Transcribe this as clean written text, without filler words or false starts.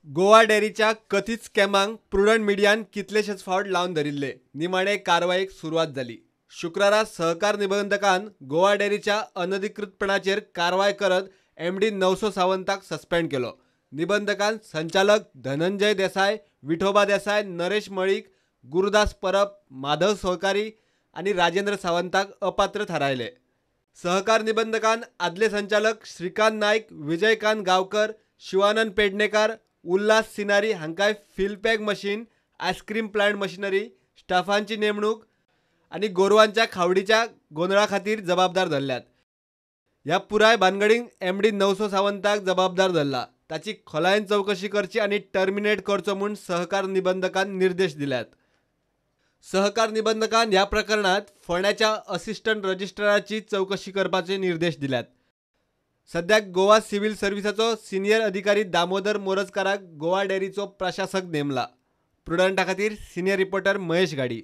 Goa डेअरीच्या कथीत स्कॅमांक prudent मिडियान कितलेशेच फावट लावन धरिल्ले. निमाणे कारवायेक सुरवात जाली. शुक्रारा सहकार निबंधकान गोवा डेअरीच्या अनधिकृतपणाचेर कारवाय करत एमडी नवसो सावंताक सस्पेंड केलो. निबंधकान संचालक धनंजय देसाय, विठोबा देसाय, नरेश मळीक, गुरुदास परब, माधव सहकारी आनी राजेंद्र सावंताक अपात्र थारायले. सहकार निबंधकान आदले संचालक श्रीकांत नायक, विजयकांत गांवकर, शिवानंद पेडणेकार, उल्हास सिनारी हांकां fill pack machine, ice cream plant machinery, स्टाफांची नेमणूक आनी गोरवांच्या खावडीच्या गोंदळा खातीर जबाबदार धरल्यात. ह्या पुराय भानगडींक एमडी नवसो सावंताक जबाबदार धरला. ताची खोलायेन चवकशी करची आनी टर्मिनेट करचो म्हूण सहकार निबंधकान निर्देश दिल्यात. सहकार निबंधकान ह्या प्रकरणांत फोंड्याच्या असिस्टंट रजिस्ट्राराची चवकशी करपाचे निर्देश दिल्यात. सद्याक गोवा सिव्हिल सर्व्हिसाचो सिनियर अधिकारी दामोदर मोरजकाराक गोवा डेअरीचो प्रशासक नेमला. प्रुडंटा खातीर सिनियर रिपोर्टर महेश घाडी.